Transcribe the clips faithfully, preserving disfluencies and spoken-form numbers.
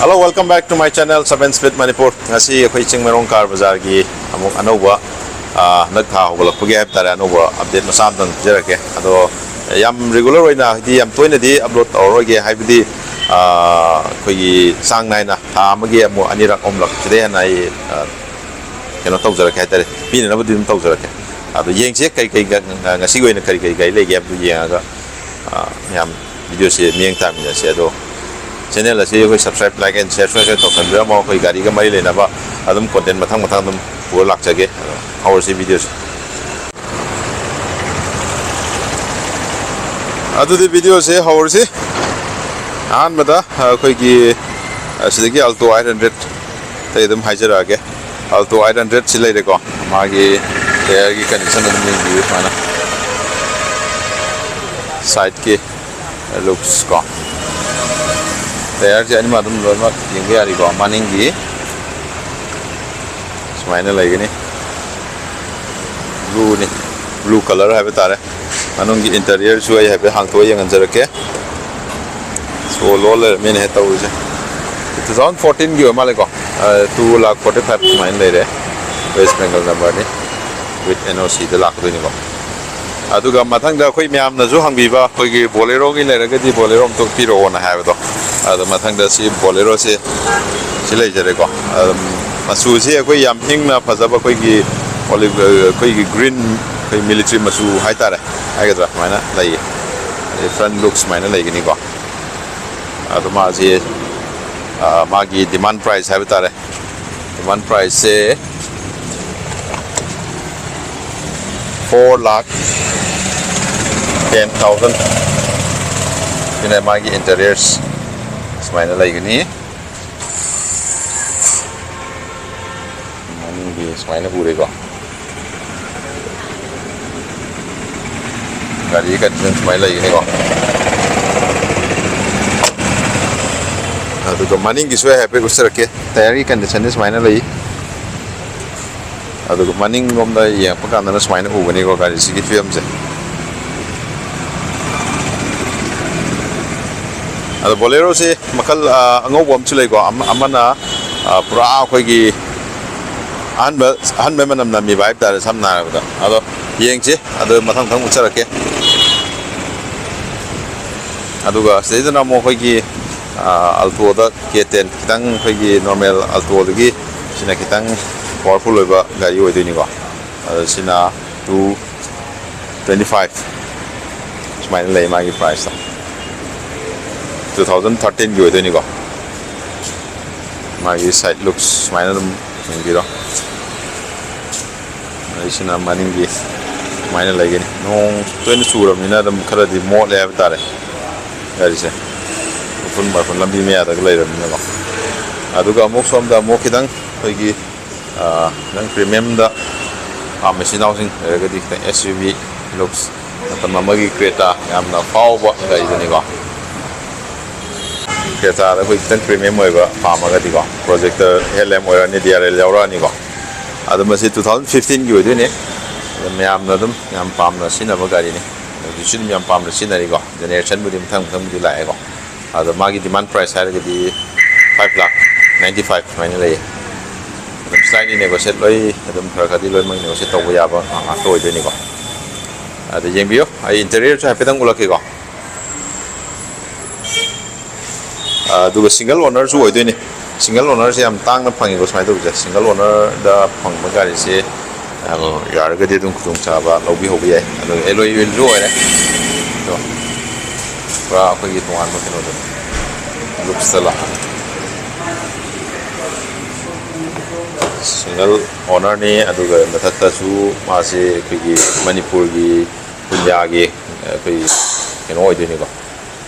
Hello, welcome back to my channel, Seven Speed Manipur. ꯉꯁꯤ ꯑꯩꯈꯣꯏ Chingmeirong car ꯕꯖꯥꯔꯒꯤ ꯑꯃꯨꯛ ꯑꯅꯧꯕ, ꯑ, ꯍꯟꯗꯛ ꯊꯥ ꯍꯧꯒꯠꯂꯛꯄꯒꯤ ꯍꯥꯏꯕ ꯇꯥꯔꯦ, ꯑꯅꯧꯕ update ꯃꯆꯥ ꯑꯃꯇꯪ ꯄꯤꯖꯔꯛꯀꯦ꯫ ꯑꯗꯣ ꯌꯥꯝ regular ꯑꯣꯏꯅ, ꯍꯥꯏꯗꯤ ꯌꯥꯝ ꯇꯣꯏꯅꯗꯤ upload ꯇꯧꯔꯔꯣꯏꯒꯦ, ꯍꯥꯏꯕꯗꯤ, ꯑ, ꯑꯩꯈꯣꯏꯒꯤ ꯆꯥꯡ ꯅꯥꯏꯅ ꯊꯥ ꯑꯃꯒꯤ ꯑꯃꯨꯛ ꯑꯅꯤꯔꯛ, ꯑꯍꯨꯝꯂꯛ, ꯁꯤꯗꯩ ꯍꯦꯟꯅ ꯑꯩ, ꯑ, ꯀꯩꯅꯣ ꯇꯧꯖꯔꯛꯀꯦ ꯍꯥꯏꯇꯥꯔꯦ, ꯄꯤꯅꯅꯕꯗꯤ ꯑꯗꯨꯝ ꯇꯧꯖꯔꯛꯀꯦ꯫ ꯑꯗꯣ ꯌꯦꯡꯁꯦ, ꯀꯔꯤ ꯀꯔꯤ ꯉ-, ꯉ-, ꯉꯁꯤꯒꯤ ꯑꯣꯏꯅ ꯀꯔꯤ ꯀꯔꯤ ꯒꯥꯔꯤ ꯂꯩꯒꯦ ꯍꯥꯏꯕꯗꯨ ꯌꯦꯡꯉꯒ, ꯑ, ꯃꯌꯥꯝ video ꯁꯦ ꯃꯤꯠꯌꯦꯡ ꯇꯥꯃꯤꯟꯅꯁꯦ꯫ ꯑꯗꯣ channel ꯑꯁꯤ ꯑꯩꯈꯣꯏ subscribe, like and share ꯁꯨꯡꯁꯣꯏ ꯁꯣꯏꯗꯅ ꯇꯧꯁꯟꯕꯤꯔꯝꯃꯣ꯫ ꯑꯩꯈꯣꯏ ꯒꯥꯔꯤꯒ ꯃꯔꯤ ꯂꯩꯅꯕ ꯑꯗꯨꯝ content ꯃꯊꯪ ꯃꯊꯪ ꯑꯗꯨꯝ ꯄꯨꯔ ꯂꯥꯛꯆꯒꯦ꯫ ꯑꯗꯣ ꯍꯧꯔꯁꯤ video ꯁꯦ꯫ ꯑꯗꯨꯗꯤ video ꯁꯦ ꯍꯧꯔꯁꯤ꯫ ꯑꯍꯥꯟꯕꯗ ꯑꯩꯈꯣꯏꯒꯤ ꯑꯁꯤꯗꯒꯤ Alto eight hundred ꯑꯩ ꯑꯗꯨꯝ ꯍꯥꯏꯖꯔꯛꯑꯒꯦ꯫ Alto eight hundred ꯁꯤ ꯂꯩꯔꯦꯀꯣ꯫ ꯃꯥꯒꯤ tyre ꯒꯤ condition ꯑꯗꯨꯝ ꯌꯦꯡꯕꯤꯌꯨ ꯁꯨꯃꯥꯏꯅ꯫ Side ꯀꯤ looks ꯀꯣ꯫ Tyre ꯁꯦ ꯑꯅꯤꯃꯛ ꯑꯗꯨꯝ ꯂꯣꯏꯅꯃꯛ ꯌꯦꯡꯕ ꯌꯥꯔꯤꯀꯣ꯫ ꯃꯅꯤꯡꯒꯤ ꯁꯨꯃꯥꯏꯅ ꯂꯩꯒꯅꯤ꯫ Blue ꯅꯤ, blue colour ꯍꯥꯏꯕ ꯇꯥꯔꯦ꯫ ꯃꯅꯨꯡꯒꯤ interior ꯁꯨ ꯑꯩ ꯍꯥꯏꯐꯦꯠ ꯍꯥꯡꯇꯣꯛꯑ ꯌꯦꯡꯍꯟꯖꯔꯛꯀꯦ꯫ So, ꯂꯣ ꯂꯩꯔꯝꯃꯦꯅꯦ ꯇꯧꯔꯤꯁꯦ꯫ Two thousand fourteen ꯒꯤ ꯑꯣꯏ ꯃꯥꯜꯂꯦꯀꯣ꯫ ꯑ, two lakh forty five ꯁꯨꯃꯥꯏꯅ ꯂꯩꯔꯦ꯫ West Bengal number ꯅꯤ꯫ With N O C ꯗ ꯂꯥꯛꯀꯗꯣꯏꯅꯤꯀꯣ꯫ ꯑꯗꯨꯒ ꯃꯊꯪꯗ ꯑꯩꯈꯣꯏ ꯃꯌꯥꯝꯅꯁꯨ ꯍꯪꯕꯤꯕ, ꯑꯩꯈꯣꯏꯒꯤ Bolero ꯒꯤ ꯂꯩꯔꯒꯗꯤ Bolero ꯑꯝꯇ ꯄꯤꯔꯛꯑꯣꯅ ꯍꯥꯏꯕꯗꯣ꯫ ꯑꯗꯣ ꯃꯊꯪꯗ ꯁꯤ Bolero ꯁꯦ ꯁꯤ ꯂꯩꯖꯔꯦꯀꯣ꯫ ꯑꯗꯨꯝ ꯃꯆꯨꯁꯤ ꯑꯩꯈꯣꯏ ꯌꯥꯝ ꯏꯪꯅ ꯐꯖꯕ ꯑꯩꯈꯣꯏꯒꯤ olive, ꯑꯩꯈꯣꯏꯒꯤ green, ꯑꯩꯈꯣꯏ military ꯃꯆꯨ ꯍꯥꯏꯇꯥꯔꯦ, ꯍꯥꯏꯒꯗ꯭ꯔꯥ, ꯑꯗꯨꯃꯥꯏꯅ ꯂꯩꯌꯦ꯫ ꯑꯗꯩ front look ꯁꯨꯃꯥꯏꯅ ꯂꯩꯒꯅꯤꯀꯣ꯫ ꯑꯗꯣ ꯃꯥꯁꯤ, ꯑ, ꯃꯥꯒꯤ demand price ꯍꯥꯏꯕ ꯇꯥꯔꯦ, demand price ꯁꯦ four lakh ten thousand ꯁꯤꯅ ꯃꯥꯒꯤ interiors ꯁꯨꯃꯥꯏꯅ ꯂꯩꯒꯅꯤ꯫ ꯃꯅꯤꯡꯒꯤ ꯁꯨꯃꯥꯏꯅ ꯎꯔꯦꯀꯣ꯫ ꯒꯥꯔꯤ condition ꯁꯨꯃꯥꯏꯅ ꯂꯩꯒꯅꯤꯀꯣ꯫ ꯑꯗꯨꯒ ꯃꯅꯤꯡꯒꯤꯁꯨ ꯑꯩ ꯍꯥꯏꯐꯦꯠ ꯎꯠꯆꯔꯛꯀꯦ꯫ Tyre ꯒꯤ condition ꯗꯤ ꯁꯨꯃꯥꯏꯅ ꯂꯩ꯫ ꯑꯗꯨꯒ ꯃꯅꯤꯡꯂꯣꯝꯗ ꯌꯦꯡꯉꯛꯄ ꯀꯥꯟꯗꯅ ꯁꯨꯃꯥꯏꯅ ꯎꯒꯅꯤꯀꯣ ꯒꯥꯔꯤꯁꯤꯒꯤ ꯐꯤꯕꯝꯁꯦ꯫ ꯕꯣꯂꯦꯔꯣꯁꯦ ꯃꯈꯜ, ꯑ, ꯑꯉꯧꯕ ꯑꯃꯁꯨ ꯂꯩꯀꯣ꯫ ꯑꯃ-, ꯑꯃꯅ, ꯑ, ꯄꯨꯔꯥ ꯑꯩꯈꯣꯏꯒꯤ ꯑꯍꯟꯕ, ꯑꯍꯟꯕ ꯃꯅꯝ ꯅꯝꯃꯤꯕ ꯍꯥꯏꯕ ꯇꯥꯔꯦ, ꯁꯝꯅ ꯍꯥꯏꯔꯕꯗ꯫ ꯑꯗꯣ ꯌꯦꯡꯁꯤ, ꯑꯗꯣ ꯃꯊꯪ ꯃꯊꯪ ꯎꯠꯆꯔꯛꯀꯦ꯫ ꯑꯗꯨꯒ ꯁꯤꯗꯩꯗꯅ ꯑꯃꯨꯛ ꯑꯩꯈꯣꯏꯒꯤ, ꯑ, Alto ꯗ K ten, ꯈꯤꯇꯪ ꯑꯩꯈꯣꯏꯒꯤ normal Alto ꯗꯒꯤ ꯁꯤꯅ ꯈꯤꯇꯪ powerful ꯑꯣꯏꯕ ꯒꯥꯔꯤ ꯑꯣꯏꯗꯣꯏꯅꯤꯀꯣ꯫ ꯑꯗꯣ ꯁꯤꯅ two twenty five ꯁꯨꯃꯥꯏꯅ ꯂꯩ ꯃꯥꯒꯤ price ꯇꯣ꯫ Two thousand thirteen ꯒꯤ ꯑꯣꯏꯗꯣꯏꯅꯤꯀꯣ꯫ ꯃꯥꯒꯤ side looks ꯁꯨꯃꯥꯏꯅ ꯑꯗꯨꯝ ꯌꯦꯡꯕꯤꯔꯣ꯫ ꯑꯗꯩꯁꯤꯅ ꯃꯅꯤꯡꯒꯤ ꯁꯨꯃꯥꯏꯅ ꯂꯩꯒꯅꯤ꯫ ꯅꯣꯡ ꯇꯣꯏꯅ ꯆꯨꯔꯕꯅꯤꯅ ꯑꯗꯨꯝ ꯈꯔꯗꯤ ꯃꯣꯠꯂꯦ ꯍꯥꯏꯕ ꯇꯥꯔꯦ ꯒꯥꯔꯤꯁꯦ, ꯎꯐꯨꯟ ꯋꯥꯏꯐꯨꯟ ꯂꯝꯕꯤ ꯃꯌꯥꯗꯒ ꯂꯩꯔꯕꯅꯤꯅꯀꯣ꯫ ꯑꯗꯨꯒ ꯑꯃꯨꯛ ꯁꯣꯝꯗ ꯑꯃꯨꯛ ꯈꯤꯇꯪ ꯑꯩꯈꯣꯏꯒꯤ, ꯑ, ꯈꯤꯇꯪ premium ꯗ ꯄꯥꯝꯕ ꯏꯆꯤꯟ ꯏꯅꯥꯎꯁꯤꯡ ꯂꯩꯔꯒꯗꯤ ꯈꯤꯇꯪ S U V looks, ꯃꯇꯝ ꯑꯃꯒꯤ Creta ꯌꯥꯝꯅ ꯐꯥꯎꯕ ꯒꯥꯔꯤꯗꯨꯅꯤꯀꯣ꯫ Creta ꯗ ꯑꯩꯈꯣꯏ ꯈꯤꯇꯪ premium ꯑꯣꯏꯕ ꯄꯥꯝꯃꯒꯗꯤꯀꯣ, projector headlamp ꯑꯣꯏꯔꯛꯑꯅꯤ, D R L ꯌꯥꯎꯔꯛꯑꯅꯤꯀꯣ꯫ ꯑꯗꯣ ꯃꯁꯤ two thousand fifteen ꯒꯤ ꯑꯣꯏꯗꯣꯏꯅꯦ꯫ ꯑꯗꯣ ꯃꯌꯥꯝꯅ ꯑꯗꯨꯝ ꯌꯥꯝ ꯄꯥꯝꯅ ꯁꯤꯖꯤꯟꯅꯕ ꯒꯥꯔꯤꯅꯤ꯫ ꯍꯧꯖꯤꯛꯁꯨ ꯑꯗꯨꯝ ꯌꯥꯝ ꯄꯥꯝꯅ ꯁꯤꯖꯤꯟꯅꯔꯤꯀꯣ꯫ Generation ꯕꯨꯗꯤ ꯃꯊꯪ ꯃꯊꯪꯕꯨꯗꯤ ꯂꯥꯛꯑꯦꯀꯣ꯫ ꯑꯗꯣ ꯃꯥꯒꯤ demand price ꯍꯥꯏꯔꯒꯗꯤ five lakh ninety five ꯁꯨꯃꯥꯏꯅ ꯂꯩꯌꯦ꯫ ꯑꯗꯨꯝ slightly negotiate, ꯂꯣꯏ ꯑꯗꯨꯝ ꯈꯔ ꯈꯔꯗꯤ ꯂꯣꯏꯅꯃꯛ negotiate ꯇꯧꯕ ꯌꯥꯕ ꯉꯥꯛꯇ ꯑꯣꯏꯗꯣꯏꯅꯤꯀꯣ꯫ ꯑꯗꯣ ꯌꯦꯡꯕꯤꯌꯨ, ꯑꯩ interior ꯁꯨ ꯍꯥꯏꯐꯦꯠꯇꯪ ꯎꯠꯂꯛꯀꯦꯀꯣ꯫ ꯑꯗꯨꯒ single owner ꯁꯨ ꯑꯣꯏꯗꯣꯏꯅꯤ꯫ Single owner ꯁꯦ ꯌꯥꯝ ꯇꯥꯡꯅ ꯐꯪꯉꯤꯀꯣ ꯁꯨꯃꯥꯏꯅ ꯇꯧꯕꯁꯦ꯫ Single owner ꯗ ꯐꯪꯕ ꯒꯥꯔꯤꯁꯦ, ꯑ, ꯌꯥꯔꯒꯗꯤ ꯑꯗꯨꯝ ꯈꯨꯗꯣꯡꯆꯥꯕ ꯂꯧꯕꯤꯍꯧꯕ ꯌꯥꯏ꯫ ꯑꯗꯨꯒ alloy wheel ꯁꯨ ꯑꯣꯏꯔꯦ꯫ ꯑꯗꯣ ꯄꯨꯔꯥ ꯑꯩꯈꯣꯏꯒꯤ ꯇꯣꯉꯥꯟꯕ ꯀꯩꯅꯣꯗꯣ, looks ꯇ ꯂꯥꯛꯑꯅꯤ꯫ Single owner ꯅꯤ꯫ ꯑꯗꯨꯒ ꯃꯊꯛꯇꯁꯨ ꯃꯥꯁꯦ ꯑꯩꯈꯣꯏꯒꯤ ꯃꯅꯤꯄꯨꯔꯒꯤ ꯄꯨꯟꯌꯥꯒꯤ ꯑꯩꯈꯣꯏ ꯀꯩꯅꯣ ꯑꯣꯏꯗꯣꯏꯅꯤꯀꯣ꯫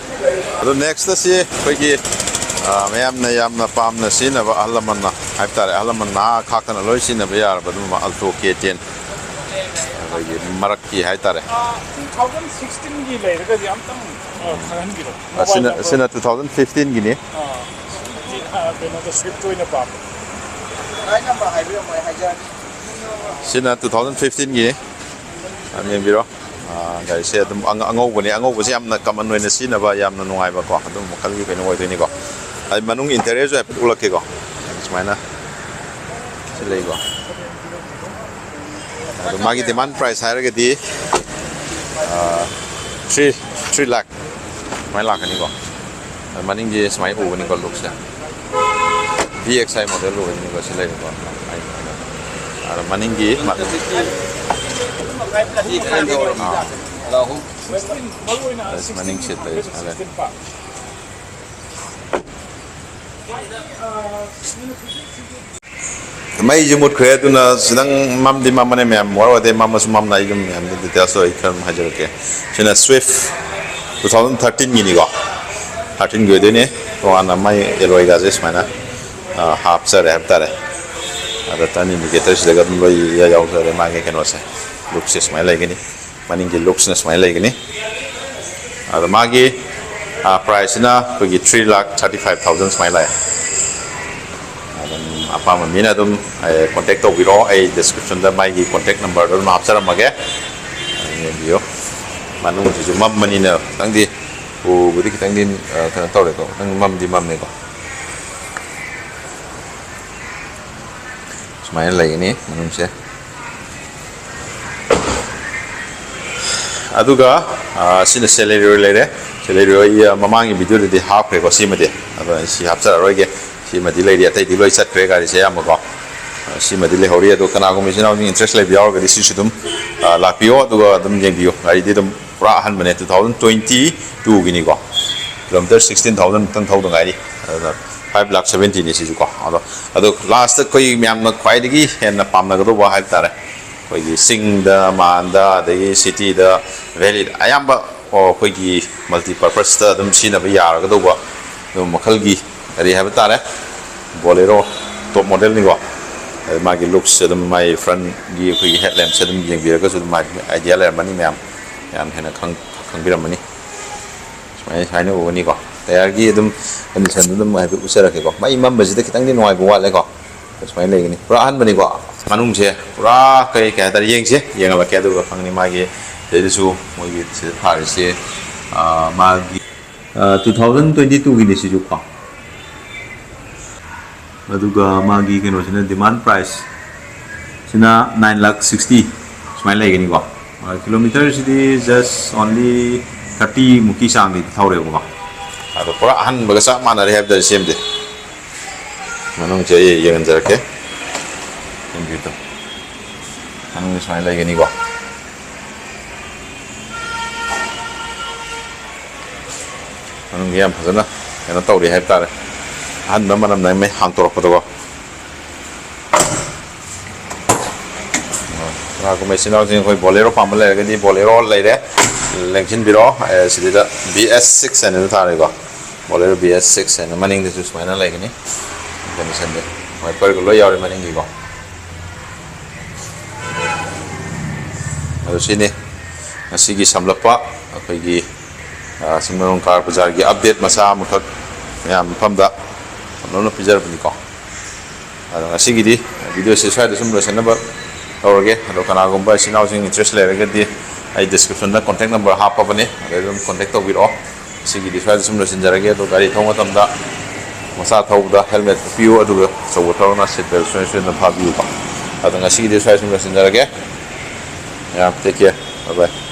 ꯑꯗꯣ next ꯁꯤ ꯑꯩꯈꯣꯏꯒꯤ, ꯑ, ꯃꯌꯥꯝꯅ ꯌꯥꯝꯅ ꯄꯥꯝꯅ ꯁꯤꯖꯤꯟꯅꯕ, ꯑꯍꯜ ꯂꯃꯟꯅ ꯍꯥꯏꯕ ꯇꯥꯔꯦ, ꯑꯍꯜ ꯂꯃꯟ ꯅꯍꯥ ꯈꯥꯛꯇꯅ ꯂꯣꯏ ꯁꯤꯖꯤꯟꯅꯕ ꯌꯥꯔꯕ ꯑꯗꯨꯒꯨꯝꯕ Alto K ten, ꯑꯩꯈꯣꯏꯒꯤ ꯃꯔꯛꯀꯤ ꯍꯥꯏ ꯇꯥꯔꯦ꯫ ꯑ, two thousand sixteen ꯒꯤ ꯂꯩꯔꯒꯗꯤ ꯑꯃꯇꯪ, ꯑ, ꯈꯪꯍꯟꯕꯤꯔꯣ꯫ ꯑ, ꯁꯤꯅ, mobile number꯫ ꯁꯤꯅ two thousand fifteen ꯒꯤꯅꯤ꯫ ꯑ, ꯑ, ꯀꯩꯅꯣꯗ Swift ꯑꯣꯏꯅ ꯄꯥꯝꯕ꯫ ꯁꯤꯅ two thousand fifteen ꯒꯤꯅꯤ꯫ ꯑꯗꯨꯝ ꯌꯦꯡꯕꯤꯔꯣ꯫ ꯒꯥꯔꯤꯁꯦ ꯑꯗꯨꯝ ꯑꯉꯧꯕꯅꯦ꯫ ꯑꯉꯧꯕꯁꯦ ꯌꯥꯝꯅ ꯀꯃꯟ ꯑꯣꯏꯅ ꯁꯤꯖꯤꯟꯅꯕ, ꯌꯥꯝꯅ ꯅꯨꯡꯉꯥꯏꯕꯀꯣ, ꯑꯗꯨꯝ ꯃꯈꯜꯒꯤ ꯀꯩꯅꯣ ꯑꯣꯏꯗꯣꯏꯅꯤꯀꯣ꯫ ꯑꯩ ꯃꯅꯨꯡ ꯏꯟꯇꯔꯤꯌꯔꯁꯨ ꯍꯥꯏꯐꯦꯠ ꯎꯠꯂꯛꯀꯦꯀꯣ꯫ ꯁꯨꯃꯥꯏꯅ ꯁꯤ ꯂꯩꯀꯣ꯫ ꯑꯗꯣ ꯃꯥꯒꯤ ꯗꯤꯃꯥꯟ ꯄ꯭ꯔꯥꯏꯁ ꯍꯥꯏꯔꯒꯗꯤ ꯊ꯭ꯔꯤ ꯊ꯭ꯔꯤ ꯂꯥꯛ ꯁꯨꯃꯥꯏꯅ ꯂꯥꯛꯀꯅꯤꯀꯣ꯫ ꯑꯗꯣ ꯃꯅꯤꯡꯁꯦ ꯁꯨꯃꯥꯏꯅ ꯎꯒꯅꯤꯀꯣ, ꯂꯨꯛꯁꯦ꯫ ꯚꯤ ꯑꯦꯛꯁ ꯑꯥꯏ ꯃꯣꯗꯦꯜ ꯑꯣꯏꯒꯅꯤꯀꯣ꯫ ꯁꯤ ꯂꯩꯔꯦꯀꯣ꯫ ꯑꯗꯣ ꯃꯅꯤꯡꯒꯤ ꯑꯥ꯫ ꯃꯅꯤꯡ ꯁꯤꯠꯇ ꯁꯥꯔꯦ꯫ ꯃꯩꯁꯦ ꯃꯨꯠꯈ꯭ꯔꯦ, ꯑꯗꯨꯅ ꯈꯤꯇꯪ ꯃꯝꯗꯤ ꯃꯝꯕꯅꯦ ꯃꯌꯥꯝ꯫ ꯋꯥꯔꯧꯗꯦ, ꯃꯝꯃꯁꯨ ꯃꯝꯅ ꯑꯩ ꯑꯗꯨꯝ ꯃꯌꯥꯝꯗ ꯗꯤꯇꯦꯜꯁꯇꯣ ꯑꯩ ꯈꯔ ꯑꯗꯨꯝ ꯍꯥꯏꯖꯔꯛꯀꯦ꯫ ꯁꯤꯅ ꯁ꯭ꯋꯤꯐ ꯇꯨ ꯊꯥꯎꯖꯟ ꯊꯥꯔꯇꯤꯟꯒꯤꯅꯤꯀꯣ꯫ ꯊꯥꯔꯇꯤꯟꯒꯤ ꯑꯣꯏꯗꯣꯏꯅꯦ꯫ ꯇꯣꯉꯥꯟꯅ ꯃꯥꯏ ꯑꯦꯂꯣꯏꯒꯥꯁꯦ ꯁꯨꯃꯥꯏꯅ, ꯑ, ꯍꯥꯞꯆꯔꯦ ꯍꯥꯏꯕ ꯇꯥꯔꯦ꯫ ꯑꯗ ꯇꯔꯟ ꯏꯟꯗꯤꯀꯦꯇꯔꯁꯤꯗꯒ ꯑꯗꯨꯝ ꯂꯣꯏ ꯌꯥꯎꯖꯔꯦ꯫ ꯃꯥꯒꯤ ꯀꯩꯅꯣꯁꯦ, ꯂꯨꯛꯁꯦ ꯁꯨꯃꯥꯏꯅ ꯂꯩꯒꯅꯤ꯫ ꯃꯅꯤꯡꯒꯤ ꯂꯨꯛꯁꯤꯅ ꯁꯨꯃꯥꯏꯅ ꯂꯩꯒꯅꯤ꯫ ꯑꯗꯣ ꯃꯥꯒꯤ, ꯑ, ꯄ꯭ꯔꯥꯏꯁꯁꯤꯅ ꯑꯩꯈꯣꯏꯒꯤ ꯊ꯭ꯔꯤ ꯂꯥꯛ ꯊꯥꯔꯇꯤ ꯐꯥꯏꯚ ꯊꯥꯎꯖꯟ ꯁꯨꯃꯥꯏꯅ ꯂꯥꯛꯑꯦ꯫ ꯑꯗꯨꯝ ꯑꯄꯥꯝꯕ ꯃꯤꯅ ꯑꯗꯨꯝ, ꯑꯦ, ꯀꯣꯟꯇꯦꯛ ꯇꯧꯕꯤꯔꯛꯑꯣ꯫ ꯑꯩ ꯗꯤꯁꯀ꯭ꯔꯤꯞꯁꯟꯗ ꯃꯥꯒꯤ ꯀꯣꯟꯇꯦꯛ ꯅꯝꯕꯔꯗꯣ ꯑꯗꯨꯝ ꯍꯥꯞꯆꯔꯝꯃꯒꯦ꯫ ꯑꯗꯨꯝ ꯌꯦꯡꯕꯤꯌꯨ꯫ ꯃꯅꯨꯡꯁꯤꯁꯨ ꯃꯝꯕꯅꯤꯅ ꯈꯤꯇꯪꯗꯤ ꯎꯕꯗꯤ ꯈꯤꯇꯪꯗꯤ, ꯑ, ꯀꯩꯅꯣ ꯇꯧꯔꯦꯀꯣ, ꯈꯤꯇꯪ ꯃꯝꯗꯤ ꯃꯝꯃꯦꯀꯣ꯫ ꯁꯨꯃꯥꯏꯅ ꯂꯩꯒꯅꯤ ꯃꯅꯨꯡꯁꯦ꯫ ꯑꯗꯨꯒ, ꯑ, ꯁꯤꯅ ꯁꯦꯂꯦꯔꯤꯑꯣ ꯂꯩꯔꯦ꯫ ꯁꯦꯂꯦꯔꯤꯑꯣ ꯑꯩ, ꯑ, ꯃꯃꯥꯡꯒꯤ ꯚꯤꯗꯤꯑꯣꯗꯗꯤ ꯍꯥꯞꯈ꯭ꯔꯦꯀꯣ꯫ ꯁꯤꯃꯗꯤ, ꯑꯗꯣ ꯑꯩ ꯁꯤ ꯍꯥꯞꯆꯔꯔꯣꯏꯒꯦ꯫ ꯁꯤꯃꯗꯤ ꯂꯩꯔꯤ, ꯑꯇꯩꯗꯤ ꯂꯣꯏ ꯆꯠꯈ꯭ꯔꯦ ꯒꯥꯔꯤꯁꯦ ꯑꯌꯥꯝꯕꯀꯣ꯫ ꯑ, ꯁꯤꯃꯗꯤ ꯂꯩꯍꯧꯔꯤ꯫ ꯑꯗꯣ ꯀꯅꯥꯒꯨꯝꯕ ꯏꯆꯤꯟ ꯏꯅꯥꯎꯁꯤꯡ ꯏꯟꯇꯔꯦꯁ ꯂꯩꯕ ꯌꯥꯎꯔꯒꯗꯤ ꯁꯤꯁꯨ ꯑꯗꯨꯝ, ꯑ, ꯂꯥꯛꯄꯤꯌꯣ, ꯑꯗꯨꯒ ꯑꯗꯨꯝ ꯌꯦꯡꯕꯤꯌꯨ꯫ ꯒꯥꯔꯤꯗꯤ ꯑꯗꯨꯝ ꯄꯨꯔꯥ ꯑꯍꯟꯕꯅꯦ, ꯇꯨ ꯊꯥꯎꯖꯟ ꯇ꯭ꯋꯦꯟꯇꯤ ꯇꯨꯒꯤꯅꯤꯀꯣ꯫ ꯀꯤꯂꯣꯃꯤꯇꯔ ꯁꯤꯛꯁꯇꯤꯟ ꯊꯥꯎꯖꯟ ꯃꯨꯛꯇꯪ ꯊꯧꯗ ꯉꯥꯏꯔꯤ꯫ ꯑꯗꯨꯅ ꯐꯥꯏꯚ ꯂꯥꯛ ꯁꯚꯦꯟꯇꯤꯅꯤ ꯁꯤꯁꯨꯀꯣ꯫ ꯑꯗꯣ, ꯑꯗꯣ ꯂꯥꯁꯇ ꯑꯩꯈꯣꯏ ꯃꯌꯥꯝꯅ ꯈ꯭ꯋꯥꯏꯗꯒꯤ ꯍꯦꯟꯅ ꯄꯥꯝꯅꯒꯗꯧꯕ ꯍꯥꯏꯕ ꯇꯥꯔꯦ, ꯑꯩꯈꯣꯏꯒꯤ ꯆꯤꯡꯗ, ꯃꯥꯟꯗ, ꯑꯗꯒꯤ ꯁꯤꯇꯤꯗ, ꯚꯦꯂꯤꯗ ꯑꯌꯥꯝꯕ, ꯑꯣ, ꯑꯩꯈꯣꯏꯒꯤ ꯃꯜꯇꯤ ꯄꯔꯄꯁꯇ ꯑꯗꯨꯝ ꯁꯤꯖꯤꯟꯅꯕ ꯌꯥꯔꯒꯗꯧꯕ ꯑꯗꯨꯝ ꯃꯈꯜꯒꯤ ꯒꯥꯔꯤ ꯍꯥꯏꯕ ꯇꯥꯔꯦ꯫ ꯕꯣꯂꯦꯔꯣ ꯇꯣꯞ ꯃꯣꯗꯦꯜꯅꯤꯀꯣ꯫ ꯑꯗꯩ ꯃꯥꯒꯤ ꯂꯨꯛꯁ ꯑꯗꯨꯝ, ꯃꯥꯒꯤ ꯐ꯭ꯔꯟꯒꯤ ꯑꯩꯈꯣꯏꯒꯤ ꯍꯦꯠ ꯂꯦꯝꯞꯁꯦ ꯑꯗꯨꯝ ꯌꯦꯡꯕꯤꯔꯒꯁꯨ ꯑꯗꯨꯝ ꯃꯥꯒꯤ ꯑꯥꯏꯗꯤꯌꯥ ꯂꯩꯔꯝꯃꯅꯤ ꯃꯌꯥꯝ, ꯃꯌꯥꯝ ꯍꯦꯟꯅ ꯈꯪ-, ꯈꯪꯕꯤꯔꯝꯃꯅꯤ꯫ ꯁꯨꯃꯥꯏꯅ, ꯁꯨꯃꯥꯏꯅ ꯎꯒꯅꯤꯀꯣ꯫ ꯇꯌꯥꯔꯒꯤ ꯑꯗꯨꯝ ꯀꯟꯗꯤꯁꯟꯗꯨ ꯑꯗꯨꯝ ꯍꯥꯏꯐꯦꯠ ꯎꯠꯆꯔꯛꯀꯦꯀꯣ꯫ ꯃꯩ ꯃꯝꯕꯁꯤꯗ ꯈꯤꯇꯪꯗꯤ ꯅꯨꯡꯉꯥꯏꯕ ꯋꯥꯠꯂꯦꯀꯣ꯫ ꯁꯨꯃꯥꯏꯅ ꯂꯩꯒꯅꯤ꯫ ꯄꯨꯔꯥ ꯑꯍꯟꯕꯅꯤꯀꯣ꯫ ꯃꯅꯨꯡꯁꯦ ꯄꯨꯔꯥ ꯀꯔꯤ, ꯀꯩ ꯍꯥꯏꯇꯥꯔꯦ, ꯌꯦꯡꯁꯦ, ꯌꯦꯡꯍꯜꯂꯛꯀꯦ, ꯑꯗꯨꯒ ꯈꯪꯅꯤ ꯃꯥꯒꯤ ꯁꯤꯗꯩꯗꯁꯨ ꯃꯣꯏꯒꯤ ꯁꯤꯗ ꯊꯥꯔꯤꯁꯦ, ꯑ, ꯃꯥꯒꯤ, ꯑ, two thousand twenty two Guinea ꯁꯤꯁꯨ ꯀꯣ꯫ ꯑꯗꯨꯒ ꯃꯥꯒꯤ ꯀꯩꯅꯣꯁꯤꯅ, demand price ꯁꯤꯅ nine lakh sixty ꯁꯨꯃꯥꯏꯅ ꯂꯩꯒꯅꯤꯀꯣ꯫ ꯑ, kilometre ꯁꯤꯗꯤ just only thirty ꯃꯨꯛꯀꯤ ꯆꯥꯡꯗꯤ ꯊꯧꯔꯦꯕꯀꯣ꯫ ꯑꯗꯣ ꯄꯨꯔꯥ ꯑꯍꯟꯕꯒ ꯆꯞ ꯃꯥꯟꯅꯔꯦ ꯍꯥꯏꯕ ꯇꯥꯔꯦ ꯁꯦꯝꯗꯤ꯫ ꯃꯅꯨꯡꯁꯦ ꯑꯩ ꯌꯦꯡꯍꯟꯖꯔꯛꯀꯦ꯫ ꯌꯦꯡꯕꯤꯌꯨ꯫ ꯃꯅꯨꯡꯗ ꯁꯨꯃꯥꯏꯅ ꯂꯩꯒꯅꯤꯀꯣ꯫ ꯃꯅꯨꯡꯗ ꯌꯥꯝ ꯐꯖꯅ ꯀꯩꯅꯣ ꯇꯧꯔꯤ ꯍꯥꯏꯕ ꯇꯥꯔꯦ꯫ ꯑꯍꯟꯕ ꯃꯅꯝ ꯅꯝꯃꯦ ꯍꯥꯡꯇꯣꯔꯛꯄꯗꯀꯣ꯫ ꯀꯅꯥꯒꯨꯝꯕ ꯏꯆꯤꯟ ꯏꯅꯥꯎꯁꯤꯡ ꯑꯩꯈꯣꯏ Bolero ꯄꯥꯝꯕ ꯂꯩꯔꯒꯗꯤ Bolero ꯂꯩꯔꯦ, ꯂꯦꯡꯁꯤꯟꯕꯤꯔꯣ꯫ ꯑꯦ, ꯁꯤꯗꯩꯗ B S six ꯍꯥꯏꯅ ꯊꯥꯔꯦꯀꯣ꯫ Bolero B S six ꯍꯥꯏꯅ ꯃꯅꯤꯡꯗꯁꯨ ꯁꯨꯃꯥꯏꯅ ꯂꯩꯒꯅꯤ꯫ Condition ꯗꯤ wiper ꯒ ꯂꯣꯏ ꯌꯥꯎꯔꯦ ꯃꯅꯤꯡꯒꯤꯀꯣ꯫ ꯑꯗꯨ ꯁꯤꯅꯤ ꯉꯁꯤꯒꯤ ꯁꯝꯂꯞꯄ ꯑꯩꯈꯣꯏꯒꯤ, ꯑ, ꯆꯤꯡꯃꯩꯔꯣꯡ car bazaar ꯒꯤ update ꯃꯆꯥ ꯑꯃꯈꯛ ꯃꯌꯥꯝ ꯃꯐꯝꯗ ꯁꯝꯂꯞꯅ ꯄꯤꯖꯔꯕꯅꯤꯀꯣ꯫ ꯑꯗꯣ ꯉꯁꯤꯒꯤꯗꯤ video ꯁꯤ ꯁ꯭ꯋꯥꯏꯗ ꯁꯨꯝ ꯂꯣꯏꯁꯤꯟꯅꯕ ꯇꯧꯔꯒꯦ꯫ ꯑꯗꯣ ꯀꯅꯥꯒꯨꯝꯕ ꯏꯆꯤꯟ ꯏꯅꯥꯎꯁꯤꯡ interest ꯂꯩꯔꯒꯗꯤ ꯑꯩ description ꯗ contact number ꯍꯥꯞꯄꯕꯅꯤ, ꯑꯗꯩ ꯑꯗꯨꯝ contact ꯇꯧꯕꯤꯔꯛꯑꯣ꯫ ꯉꯁꯤꯒꯤꯗꯤ ꯁ꯭ꯋꯥꯏꯗ ꯁꯨꯝ ꯂꯣꯏꯁꯤꯟꯖꯔꯒꯦ꯫ ꯑꯗꯣ ꯒꯥꯔꯤ ꯊꯧꯕ ꯃꯇꯝꯗ ꯃꯆꯥ ꯊꯧꯕꯗ helmet ꯎꯞꯄꯤꯌꯨ, ꯑꯗꯨꯒ ꯑꯆꯧꯕ ꯊꯧꯔꯒꯅ seat belt ꯁꯣꯏ ꯁꯣꯏꯗꯅ ꯐꯥꯕꯤꯌꯨꯀꯣ꯫ ꯑꯗꯣ ꯉꯁꯤꯒꯤꯗꯤ ꯁ꯭ꯋꯥꯏꯗ ꯁꯨꯝ ꯂꯣꯏꯁꯤꯟꯖꯔꯒꯦ꯫ ꯃꯌꯥꯝ take care, bye bye꯫